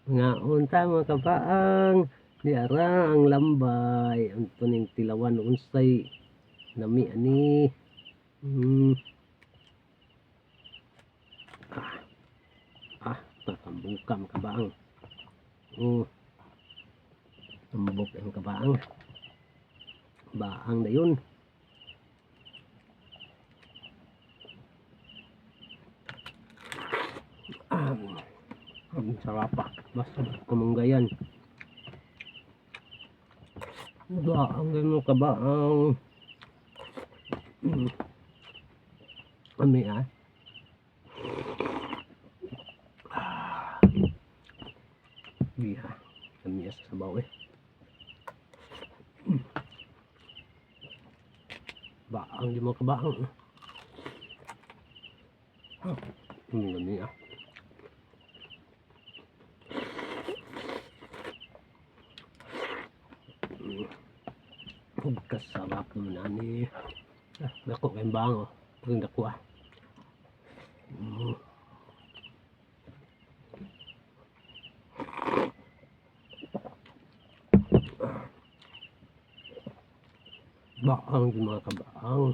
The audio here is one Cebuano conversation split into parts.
Nga unta, mga kabaang, di ara ang lambay ang tuning tilawan unsay nami ani. Ah, ah, tatambuka, mga kabaang. Oh. Tambok ang kabaang. Baang na yun. Ah, ang sarap pa. Basta kumunggayan. Baang din mo, kabaang. Ami ah. Ah. Yeah. Ami sa sabaw eh. Baang di mo, kabaang. Ah, ami ah. Kasarap naman ani. Ah, dako kay baang oh. Pag dako ah. Baang di mga kabaang.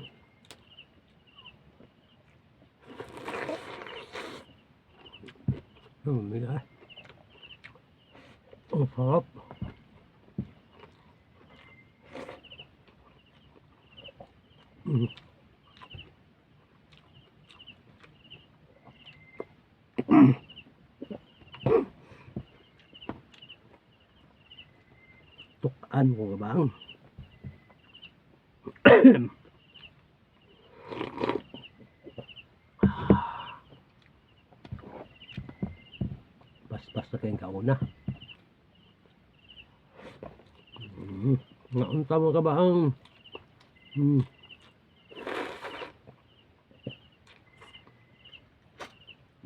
Ah. Ang sarap. Tukan ko, kabaang. Paspas na kayong kauna. Naunta mo, kabaang.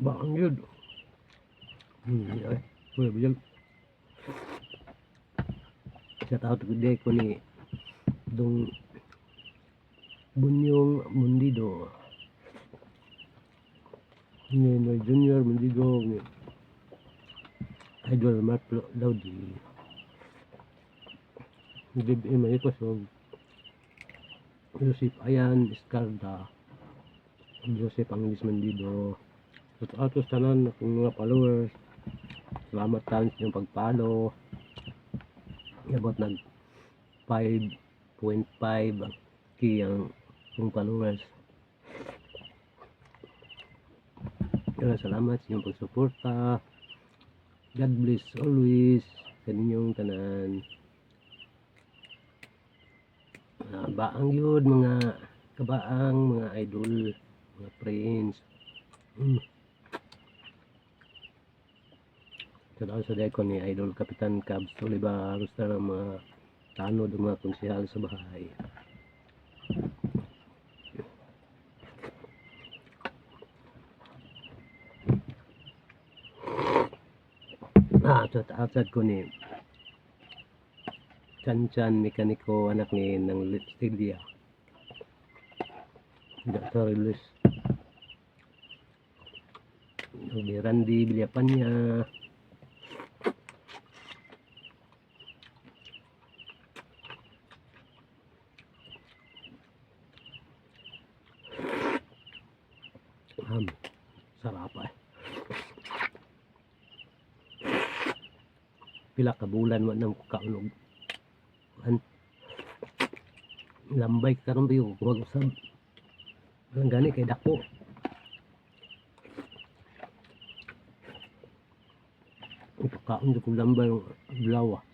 Baang yun. Ay. Uy, bijal. Shout out ko ni Dong Bunyong Mundido. Ni Noy Junior Mundido ni Idol Mark Laudi. Dib Manikosog. Joseph Ayan Escarda. Joseph Anglis Mandido. Shout out sa tanan akong mga followers. Salamat tayo sa inyong pag-follow. Abot nag 5.5 k ang akong followers. Kaya salamat sa inyong pagsuporta. God bless always sa ninyong tanan. Ah, baang yun, mga kabaang, mga idol, mga friends. Shout out sa ko ni Idol Kapitan Cabs Oliva, gusto ng mga tanod, mga konsehal sa bahay. Ah, shout out sad ko ni Chan Chan Mekaniko, anak ni ng Lipstilia. Dr. Luis. Ni Randy Villapanya. Sarap eh. Pila ka bulan wa nang kaon og an lambay karon ba yung wag usab. Walang gani kay dako. Ipakaon jud kog lambay yung adlaw ah.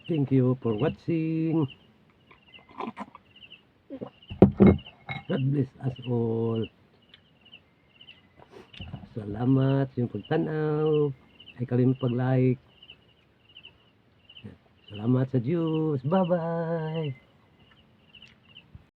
Thank you for watching. God bless us all. Salamat sa inyong pagtanaw. Ay kalimot pag-like. Salamat sa Diyos. Bye-bye.